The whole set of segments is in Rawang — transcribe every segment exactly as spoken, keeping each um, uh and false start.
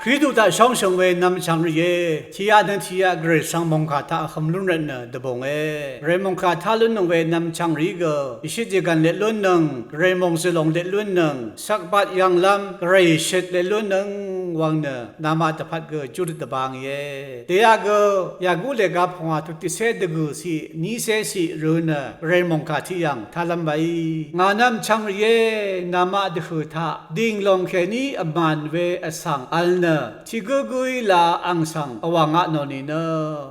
Kristu taq shóngshø̀ng we nvmchvng rìé, tiqyaq nø tiqyaq Gvray svng mòngkà taq vhøm lún rvtnø dvbùnge. Gvray mòngkà tá lúnnøng we nvmchvng rìí gø, ìshit yvgv̀n let lúnnøng, Gvray mòngzø̀lòng let lúnnøng, shvkbat yv̀nglv́m, Gvray ìshøt let lúnnøng wvng nø, namaq dvpvt gø júrøt dvbang íe. Dèyaq gø, yàgú lèga pungwà tut tiqcé dvgø̀ ciq, nícé ciq rø̄ nø, Gvray mòngkà tiqyv̀ng tálv́m waí. Ngà nvmchvng rìé, namaq dvhø̀ taq, dìng lòng kèní vmàn we vsvng vl nø, tiq gǿ gǿí la ang svng vwv̀ng a nò nìnø,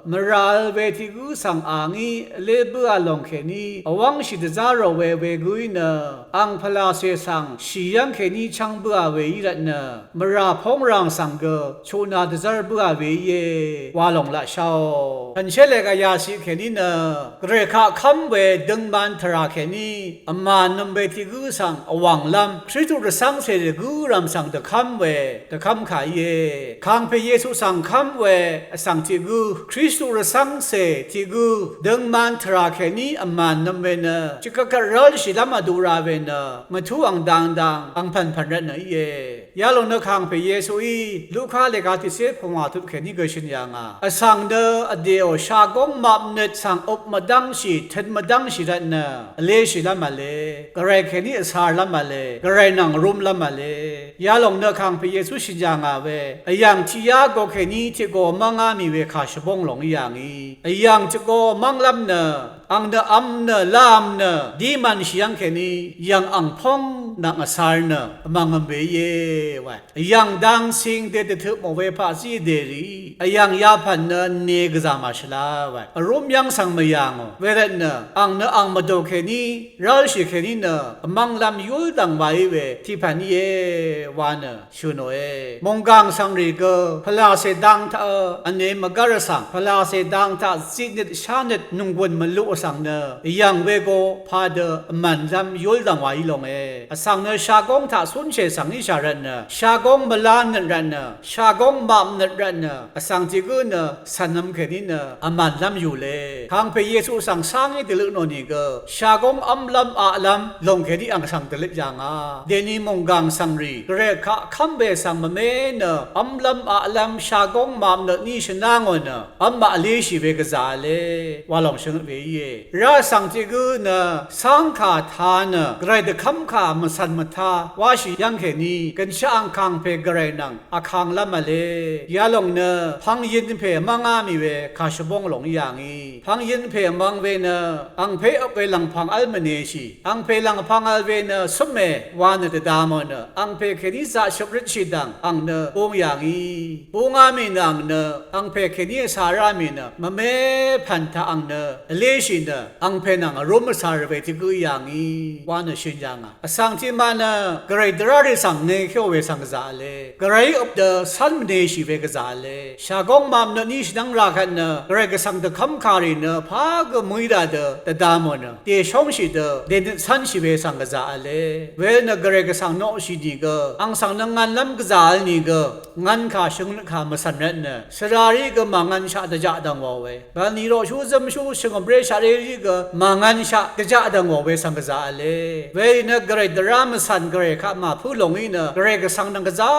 mvrà vl we tiq gǿ svng a ngí vlé bǿà lòng kèní vwv́ngshì dvzá rò we wegǿí nø, ang pvlacè svng shì yv́ng kèní chv́ng bǿà we í rvtnø, mvrà póngràng svng gø chutnā dvzv́r bǿà we íe wa lòng laqsháò. Shànshér lèga yaciq kèní nø, Gvray kaq kv́m we døngman tvrà kèní vmàn nøm we tiq gǿ svng vwv̀nglv́m, Kristu rvcv́ngcè dvgǿ rv̀m svng dvkv́m we, dvkv́m kà íe. Kàngpè Yesu svng kv́m we vsvng tiq gǿ, Kristu rvcv́ngcè tiq gǿ, døngman tvrà kèní vmàn nøm we nø, tiqkvtkvt rv́lshìlv́m vdu ra we nø, mvtú ang dang dang, ang pv̀npv̀n rvtnø íe. Yalòng nø kàngpè Yesuí, Luka lèga tiqcé pungwà tut kèní gø shø̀n yà ngà. Vsvng nø vdèò shagóng map nøt svng øp mvdv́ngshì, tøn mvdv́ngshì rvtnø, vléshìlv́m v̄le. Gvray kèní vsarlv́m v̄le. Gvray nvng vrúmlv́m v̄le. Yalòng nø kàngpè Yesu shø̀n yà ngà we, vyv̀ng tiqyá go kèní tiqgo mv́ngá mì we kà shvbóng lòng í yà ngì. Vyv̀ng tiqgo mv́nglv́m nø, ang nø vm nø, lv́m nø, dí mv̀nshì yv́ng kèní, yv̀ng ang póng nvng vsar nø, vmv̀ngvm we íe, wae. Vyv̀ng dang cing dèdvtøp mò we paqzí dèrì, vyv̀ng yapv̀n nø, vne gvzà màshvla, wae. Vrúm yv́ng svng mvyà ngò, wervtnø, ang nø ang mvdò kèní, rv́lshì kèní nø, vmv́nglv́m yúldv̀ng wa í we, tiqpv̀n íe, wa nø. Shø̀nòe. Mònggàng vsvng rì gø, pvlacè dang taq, vne mvgv́r vsvng, pvlacè dang taq, zitnøt shánøt, nònggùn mvluq vsvng nø, vyv̀ng wego, padø, vmv̀nlv́m, yúldv̀ng wàí longe. Vsvng nø shagóng taq cúnshè svng íshà rvtnø, shagóng mvlánøt rvtnø, shagóng mapnøt rvtnø, vsvng tiq gǿ nø, cv̀nvm kèní nø, vmv̀nlv́m yùle. Kàngpè Yesu svng cángí dvløt nò nìgø, shagóng v́mlv́m aqlv́m, lòng kèní ang svng dvløt yà ngà. Dèni mònggàng svng rì, Gvray kaq kv́m we svng mvmé nø, v́mlv́m aqlv́m, shagóng mapnøt ní shvná ngò nø, v́m maq vléshì we gvzà v̄le, wa lòng shvngøt we íe. Vrá vsvng tiq gǿ nø, cángkà tā nø, Gvray dvkv́mkà mvcv̀n mvtá, wáshì yv́ng kèní, gønshaq ang kàngpè Gvray nvng, vkang lv́m v̄le. Yalòng nø, pvngyøn pè mv́ngá mì we, kà shvbóng lòng í yà ngì. Pvngyøn pè mv́ng we nø, angpè øp we lv̀ngpv̀ng v́l mvneshì. Angpè lv̀ngpv̀ng v́l we nø, cǿme, wa nø dvda mò nø, angpè kèní zaqshøp røtshì dv̀ng, ang nø, ung yà ngì. Ungá mì nø ang nø, angpè kèní vsará mì nø, mvme pv̀n taq ang nø, vléshì nø, angpè nvng vrúm vsar we tiq gǿ í yà ngì, wa nø shø̀n yà ngà. Vsvng tiqmaq nø, Gvray dvrá rì svng ngekyó we svng gvzà v̄le. Gvrayí øp dø cv́n mvneshì we gvzà v̄le. Shagóng mapnøt ní shvdv́ng ra kvt nø, Gvray gvsvng dvkv́mkà rì nø, pà gø mø̀í rà dø, dvda mò nø, dèshóngshì dø, dènøt cv́nshì we svng gvzà v̄le. Wenø Gvray gvsvng noqshì nìgø, ang svng nø ngv̄nlv́m gvzà v̄l nìgø, ngv̄nkà shvngøtkà mvcv̀n rvtnø, svra rì gø màngv̄nshaq dvjaq dv̀ngò we. Bv̀nlì roqshú zǿmshú shvngø̀mré shaqré rì gø màngv̄nshaq dvjaq dv̀ngò we svng gvzà v̄le. Werì nø Gvray dvrá mvcv̀n Gvray kaq màpǿ lòngí nø Gvray gvsvng nvng gvzá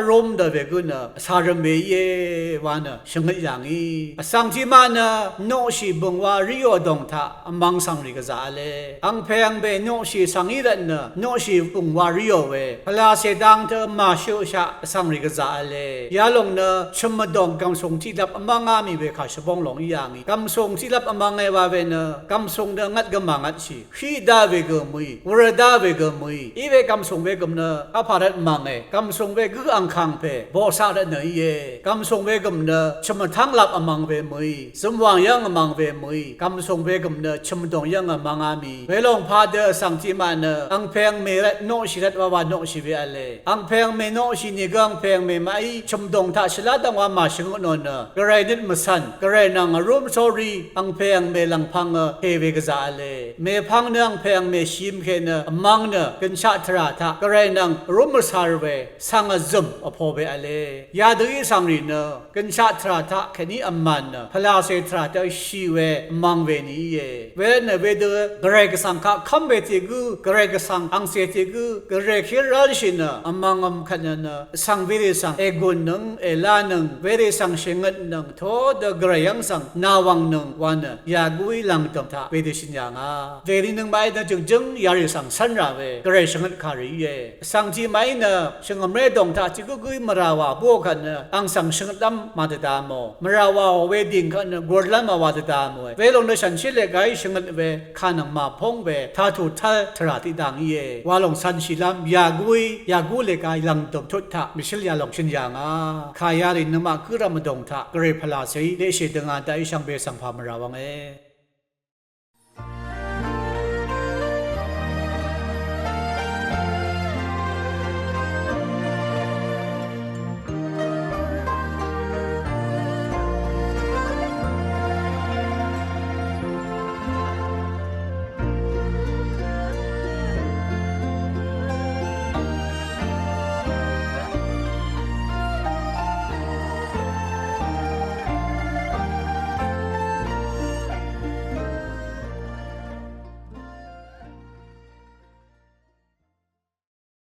rúm dø wegǿ nø vsarøm we íe wa nø shvngøt yà ngì. Vsvng tiqmaq nø noqshì bø̀ng wa ríò dòng taq vmvng svng rì gvzà v̄le. Angpè angpè noqshì svng í rvtnø noqshì bø̀ng wa ríò we. Pvlacè dang tø màshøqshaq vsvng rì gvzà v̄le. Yalòng nø chø̀m mvdòng gv̀msùng tiqlvp vmv́ngá mì we kà shvbóng lòng í yà ngì. Gv̀msùng tiqlvp vmvnge wa we nø gv̀msùng nø ngvt gø màngvtshì. Hí dá we gø mø̀í, wur dá we gø mø̀í. Iwe gv̀msùng we gø̀m nø kapà rvt mv̀nge. Gv̀msùng we gǿ angkàng pè boqsaq rvtnø íe. Gv̀msùng we gø̀m nø chø̀m vtv́ng lap vmvng we mø̀í. Zømwàng yv́ng vmvng we mø̀í. Gv̀msùng we gø̀m nø chø̀m vdòng yv́ng vmvngá mì. Welòng padø vsvng tiqmaq nø angpè angmè rvt noqshì rvt wawa noqshì we v̄le. Angpè angmè noqshì nìgø angpè angmè maqí chø̀m vdòng taq shvlá dv̀ngwa màshvngøt nò nø Gvray nøt mvcv̀n, Gvray nvng vrúm sórí, angpè angmè lv̀ng pvngø pè we gvzà v̄le. Mèpvng nø angpè angmè shìvm kènø vmvng nø gønshaq tvrà taq gvray nvng vrúm vsvr we svng vzø̀m vpo we v̄le. Yadø í svngrì nø gønshaq tvrà taq kèní vmàn nø pvlacè tvrà taq shì we vmvng we ni íe. Wervtnø wedø gvray gvsvng kaq kv́m we tiq gǿ, gvray gvsvng angcè tiq gǿ, gvray kí rv́lshì nø vmvng vm kvt nø nø svng wedø svng ègùnnøng, èlánøng, wedø svng shvngøtnøng, todø gvray yv́ng svng nàwv̀ngnøng wa nø yàgúí lv̀ngdø̀m taq wedø shø̀n yà ngà. Vèní nøngmaqí nø jø̀ngjǿng yarì svng cv́nrà we gvray shvngøt kàrì íe. Vsvng tiqmaqí nø shvngø̀mré dòng taq tiq gǿgǿí mvrà wà bóò kvt nø ang svng shvngøtlv́m màdvda mò. Mvrà wàò we dìng kvt nø gurlv́m màwà dvda mòe. Welòng nø shànshér leqgaí shvngøt we kà nvng màpóng we tatu tv́l tvrà tiqdang íe. Walòng cv̄nshìlv́m yàgúí, yàgú leqgaí lv̀ngdø̀m tut taq mvshǿl yalòng shø̀n yà ngà. Kà yarì nøngmaq gǿrvm vdòng taq gvray pvlacèí leqshè dønga daqí shvngbe svng pà mvrà wvnge.